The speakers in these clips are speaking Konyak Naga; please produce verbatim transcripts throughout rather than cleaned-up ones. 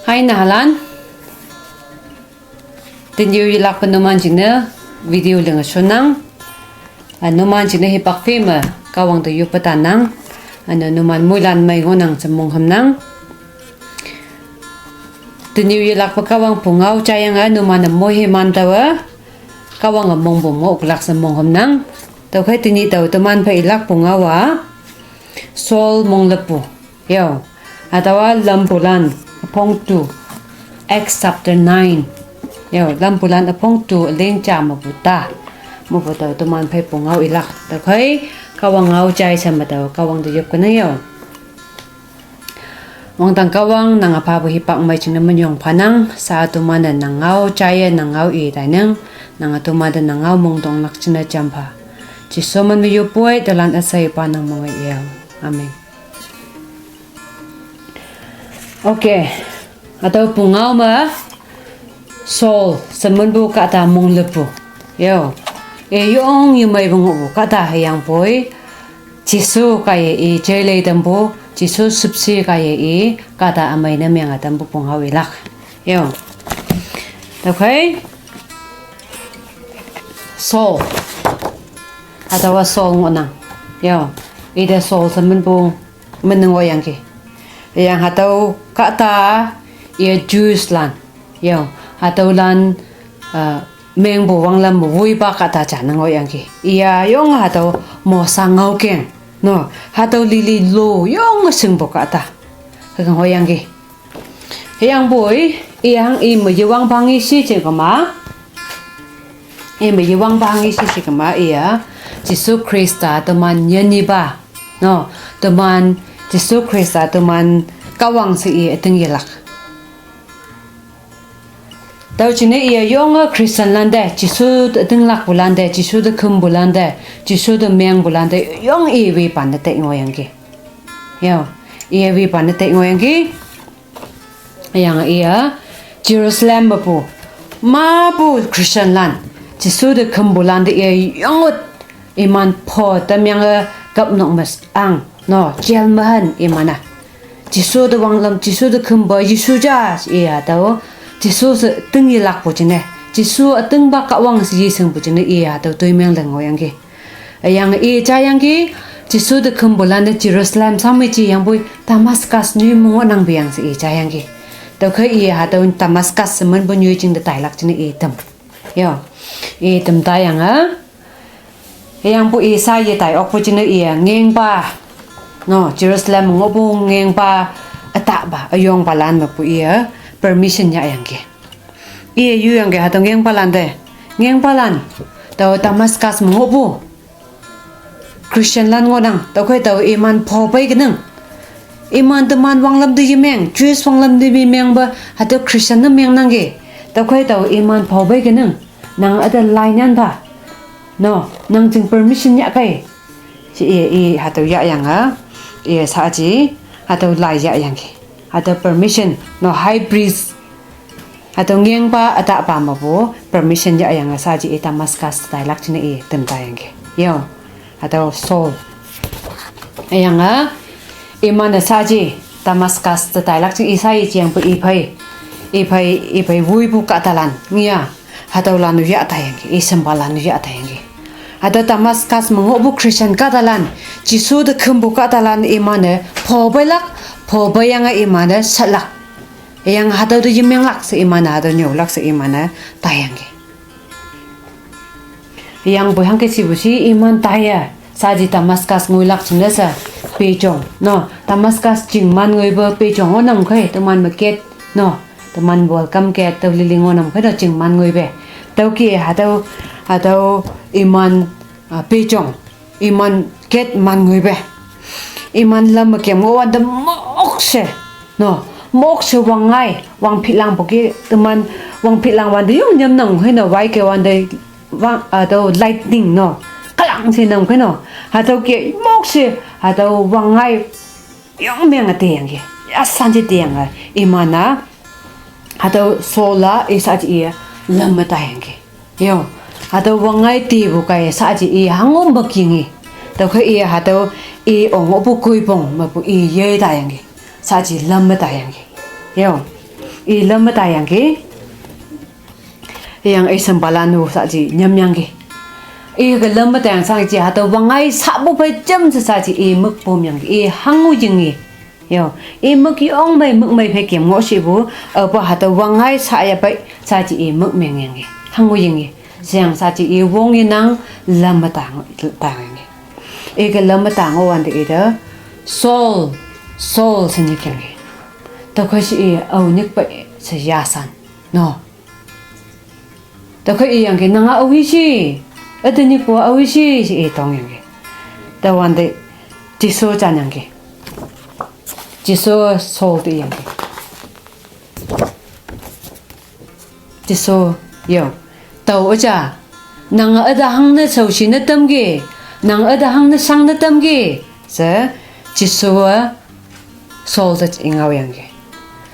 Hai nahalan. Tini yelakpa numan jingne video linge shonnang. A, numan jingne hipak phei me Kahwang te yoppe tannang. Üne numan moilan mei ngohnang she monghümnang. Tini yelakpa Kahwang pungao jaiyange numan-e moiman taowe Kahwange mongpu ngohlak she monghümnang. Tüokhei tini tao teman phei ilak pungao-a Saul mongleppu. Yo. Hatüowa Lampulan üpong tu, Acts chapter nine. Yo, Lampulan üpong tu üling ja mepu ta. Mepu tao teman phei pungao ilak. Tüokhei Kahwang ngao jai she me tao Kahwang te yop kenang yo. Wangdang Kahwang, nange phapu hipak mei jingne minyong phanang, sa teman-e nang ngao jaiye, nang ngao i tainang, nange teman te nang ngao mongtonglak jingne jampha. Jesu min me yoppoi, telan üsheipa nang mongoi yao. Amen. Okay. Hatüo pungao me Saul she minpu kahta mongleppu. Yo. E yong yemeipu ngohpu kahta hüyangpoi Jesu kaiye i jeilei tampu, Jesu shüpshe kaiye i kahta ümei ne menge tampu pungao ilak. Yo. Tüokhei Saul. Hatüowa Saul ngohnang. Yo. Ite Saul she minpu min ngohyangki. Hüyange hatüo kahta i Jews lan. Yo. Hatüolan, uh, mengpu wanglam me woipa kahta ja ne ngohyangki. Iya yong hatüo Mosa ngaokeng. No, hatüo lili lo yong shingpu kahta. Hüke ngohyangki. Hüyangpoi, iyang i me yewangpa ngi shi jing kema. I me yewangpa ngi shi jing kema iya, Jesu Khrista teman nyinyipa. No, teman Jesu Khrista teman Kahwang she i üting yelak. Tüo jingne iye yonge Christian lante, Jesu te ütinglakpu lante, Jesu te khümpu lante, Jesu te mengpu lante, yong i wepan te ngohyangki. Yo, iye wepan te ngohyangki. Hüyange iye Jerusalem mepu, mapu Christian lan, Jesu te khümpu lante iye yongot iman pho tamyange kapnok me ang, no, jail me han iman-a. Jesu te wanglam, Jesu te khümpa, Jesu ja, iye hatüo, Jesu she üting yelakpu jingne, Jesu ütingpa Kahwang she yeshingpu jingne, iye hatüo toimeng leng ngohyangki. Hüyange i jayangki, Jesu te khümpu lante Jerusalem shangmei jiyangpoi Damascus nyoi me ngohnang peyang she i jayangki. Tüokhei i hatüo Damascus she minpu nyoi jing te tailak jingne i tam. Yo, i tam taiyange, hüyangpoi i sha yetai okpu jingne iye ngengpa. No, Jerusalem ngohpu ngengpa ütahpa, üyongpalan mepu iye permission yahyangki. Iye yuyangki hatüo ngengpalan te. Ngengpalan, tao Damascus me ngohpu Christian lan ngohnang, tüokhei tao iman pho pei kenang. Iman teman wanglam te yemeng, Jews wanglam te yemengpa, hatüo Christian ne mengnangki. Tüokhei tao iman pho pei kenang. Nang üte lai nyan pha. No, nang jing permission yahkei. She i, i hatüo yahyange, i shaaji, hatüo lai yahyangki. Hatüo permission, no high priest. Hatüo ngengpa ütahpa mepu permission yahyange shaaji i Damascus tailak jingne i tem taiyangki. Yo, hatüo Saul. Hüyange, iman-e shaaji Damascus te tailak jing i sha i jengpu i phei, i phei, i phei woipu kahtalan ngi-a. Hatüolan-o yah taiyangki, i shempalan-o yah taiyangki. Hatüo Damascus me ngohpu Christian kahtalan, Jesu te khümpu kahtalan iman-e pho peilak, pho peiyange iman-e shatlak. Hüyange hatüo te yemenglak she iman-e, hatüo nyüolak she iman-e taiyangki. Hüyangpoi hangke shipu shi iman taiye, shaaji Damascus ngoilak jingne she, pejong, no, Damascus chingman ngoipe pejong ngohnang khei, teman me gate, no, teman welcome gate, tüo lili ngohnang khei no chingman ngoipe. Tüoke hatüo, hatüo iman, ah, pejong, iman gate man ngoipe. Iman lam me kem ngohwante mokshe, no, mokshe wangngai, wangphilangpu ke teman, wangphilangwante yong nyamnang khei no, waike wante wang, hatüo lightning no, kalang she nang khei no. Hatüo ke mokshe, hatüo wangngai yong menge teyangki. Yashan je teyange, iman-a, hatüo Saul-a, i shaaji i, lam me taiyangki. Yo, hatüo wangngai tepu kaiye shaaji i hangompe kingi. Tüokhei i hatüo i ongohpu koipong mepu i ye taiyangki. saji lam me tayangki. Yo. I lam me tayangki. Yang i sempalanu saji nyamyangki. I ke lam me tayang saji hatüo wangngai sapu phei jam se saji i mükpom yangki. I hangu yingi. Yo. I mük yong mei mük mei phei kem ngoh shipu. Apa hatüo wangngai saya phei saji i mük mengyangki. Hangu yingi. Sheyang saji i wong yenang lam me tang, tayangki. I ke lam me tang o wante ite Saul, Saul she nyikyangki. Tüokhei she i ao nyikpei she yasan. No. Tüokhei i yangki nanga aohi shi. Üte nyikpu aohi shi she i tongyangki. Tüowante Jesu janyangki. Jesu Saul te yangki. Jesu, yo. Tao üja. Nang üte hangne shaoshi ne tamki. Nang üte hangne shang ne tamki. She, Jesuwe Saul te i ngaoyangki.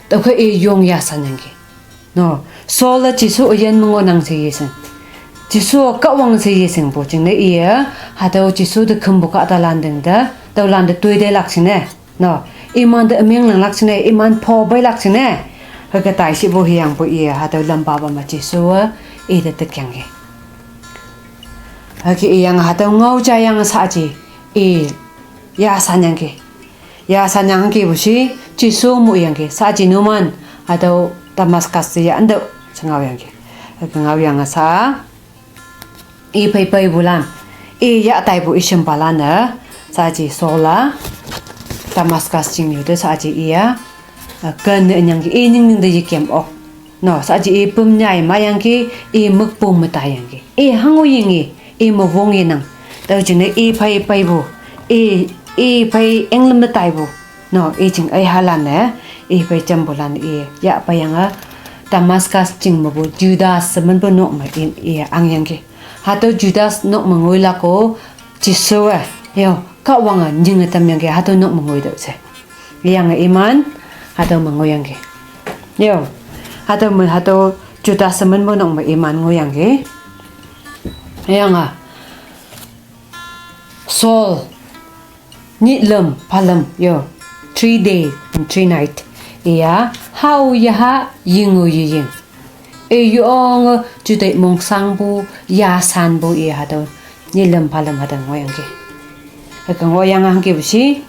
Tüokhei i yong yasanyangki. No, Saul-e Jesu üyin me ngohnang she yeshing. Jesu Kahwang she yeshingpu jingne iye, hatüo Jesu te khümpu kahtalan ting te, tüolan te toi teilak jingne. No, iman te ümeng langlak jingne, iman pho peilak jingne. Hüke taishipu hüyangpu iye, hatüo lampa pa me Jesuwe, ite tekyangki. Hüke iyang hatüo ngao jayang saji, i, yasanyangki. Yasanyangki pu shi, Jesu moyangki, saji numan, hatüo Damascus te yantüoh, she ngaoyangki. Hüke ngaoyange sa, i phei peipulan, i yah taipu i shempalan-e, saji Saul-a, Damascus chingnyu te saji iya, ken ne nyangki i nyingning te yekem ok. No, saji i püm nyai mayangki, i mükpom me tayangki. I hango yingi, i me wong yenang. Tüo jingne i phei peipu, i, i phei englüm me taipu. No, i jing ei halan-e, i phei jampulan i yah peiyange, Damascus ching mepu Judas she minpu nok me i, i angyangki. Hatüo Judas nok me ngoilak-o, Jesuwe, yo, Kahwange nyinge tamyangki, hatüo nok me ngoitüoh she. Hüyange iman, hatüo me ngoiyangki. Yo, hatüo me hatüo Judas she minpu nok me iman ngoiyangki. Hüyange, Saul, nyihlüm, phalüm, yo, three day and three night. Iya, hao yaha, yingo yeying. E yonge, jutei mongsangpu, yasanpu, iya hatüo, nyihlüm phalüm hatüo ngohyangki. Hüke ngohyange hangkipu shi,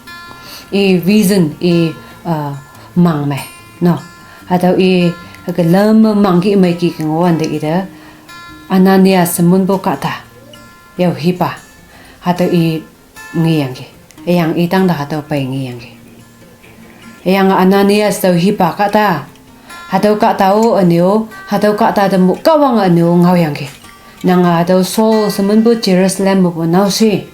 i vision, i, uh, mang me, no. Hatüo i, hüke lam me mangki meiki ke ngohwante ite, Ananias she minpu kahta, yao hipa, hatüo i ngeyangki. Hüyange i tangte hatüo pei ngeyangki. Hüyange Ananias tao hipa kahta. Hatüo kahta-o ünyo, hatüo kahta te mo Kahwange ünyo ngaoyangki. Nange hatüo Saul she minpu Jerusalem mepu naoshe.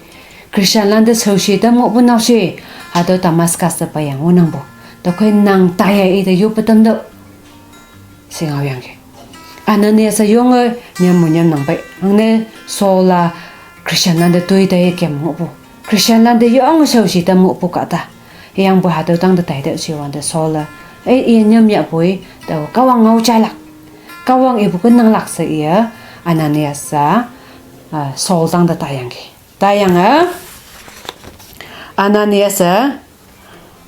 Christianlan te shaoshi tam ngohpu naoshe. Hatüo Damascus te peiyang ngohnangpu. Tüokhei nang taiye ite yoppe tamtüoh. She ngaoyangki. Ananias-e yonge nyampu nyamnang pei. Hangne Saul-a Christianlan te toi taiye kem ngohpu. Christianlan te yonge shaoshi tam ngohpu kahta. Hüyangpu hatüo tangte taitüoh she wante Saul-e, ei, iye nyam yahpoi, tao Kahwang ngao jailak. Kahwang ipu ke nanglak she iye, Ananias-a, ah, Saul tangte taiyangki. Taiyange, Ananias-e,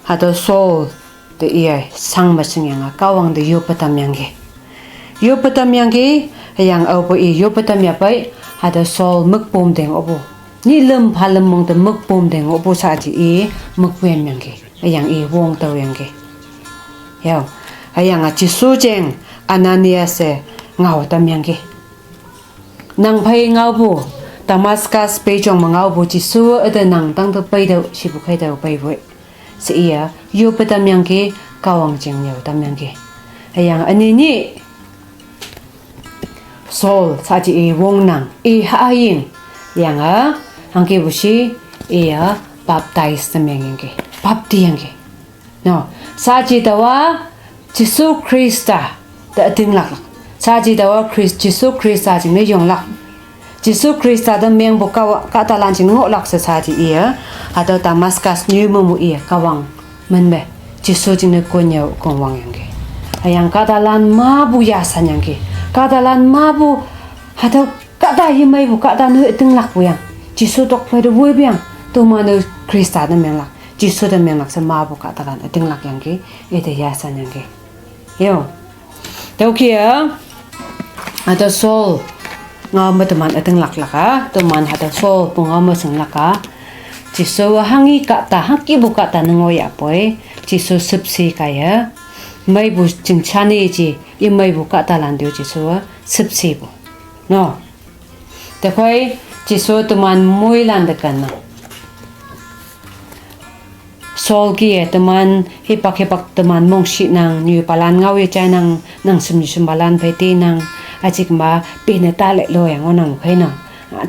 hatüo Saul te iye shang me shingyange Kahwang te yoppe tamyangki. Yoppe tamyangki, hüyange aope i yoppe tamyahpei, hatüo Saul mükpom te ngohpu. Nyihlüm phalüm mong te mükpom te ngohpu saji i mükpom yangki. Hüyange i wong tüoyangki. Yo, hüyange Jesu jeng Ananias-e ngao tamyangki. Nang phei ngaopu, Damascus peijong me ngaopu Jesu üte nang tangte peitüoh, shipu kheitüoh peipu-e. She iye, yoppe tamyangki, Kahwang jing nyüo tamyangki. Hüyange üne nyih, Saul, saji i wongnang, i haying, hüyange, hangkipu shi, iye, baptize tamyangyangki, baptiyangki. No, saji taowa Jesu Khrista te ütinglak. Saji taowa Chris-, Jesu Khrista jingne yonglak. Jesu Khrista te mengpu kahwa-, kahtalan jingne ngohlak she saji iye, hatüo Damascus nyu mepu iye Kahwang min me, Jesu jingne konnyüo kongwangyangki. Hüyange kahtalan mapu yasanyangki. Kahtalan mapu, hatüo kahta yemeipu kahta nu ütinglakpu yang. Jesu tokphei te woipu yang. Toman-e Khrista te menglak. Jisu te menglak she mepu kahtalan ütinglak yangki, ite yasan yangki. Yo. Tüokhei, hatüo Saul ngao me teman ütinglaklak a, teman hatüo Saul pungao me shinglak a, Jesuwe hanghi kahta, hangkipu kahta ne ngohyahpoi, Jesu shüpshe kaiye, meipu chingshane je, yemeipu kahtalan te-o Jesuwe shüpshepu. No. Tüokhei, Jesu teman moilan te kennang. Saul kih-e teman hipak hipak teman mongshinang, nyupalan ngao ye jainang, nang shüm nyushimpalan phei tenang, üjikma pene tale loyang ngohnang khei no.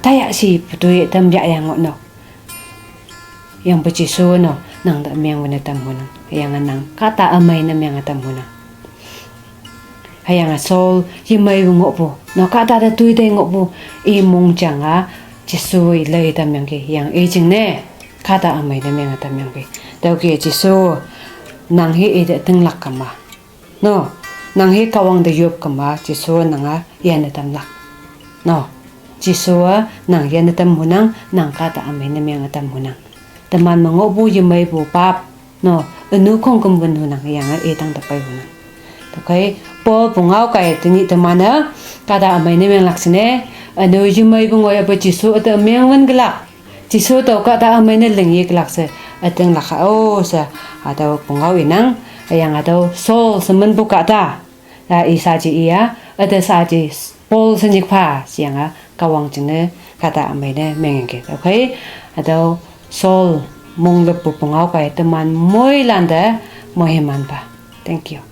Taya shipu toiye tam yahyang ngoh no. Yangpe Jesu no, nang te mengwün ne tam hunang. Hüyange nang kahta ümei ne menge tam hunang. Hüyange Saul yemeipu ngohpu, no kahta te toi tei ngohpu, i mongjang a, Jesu i lei tamyangki, hüyange i jingne, kahta ümei ne menge tamyangki. Tüokhei Jesu, nang hi ite tinglak kema. No, nang hi Kahwang te yop kema, Jesu nange yanne tamlak. No, Jesuwe nang yanne tam hunang, nang kahta ümei ne menge tam hunang. Teman me ngohpu yemeipu pap, no, ünu khongküm wün hunang, hüyange i tangte pei hunang. Tüokhei, Paul pungao kaiye tenyih teman-e, kahta ümei ne menglak jingne, ünu yemeipu ngoiyape Jesu üte mengwün kelak. Jesu tao kahta ümei ne lingye kelak she, ütinglak a-o she, hatüo pungao inang, hüyange hatüo Saul she minpu kahta. A, i shaaji iya, üte shaaji Paul she nyikpha, sheyange Kahwang jingne kahta ümei ne mengyangki. Tüokhei, hatüo Saul mongleppu pungao kaiye teman moilan te moiman pha. Thank you.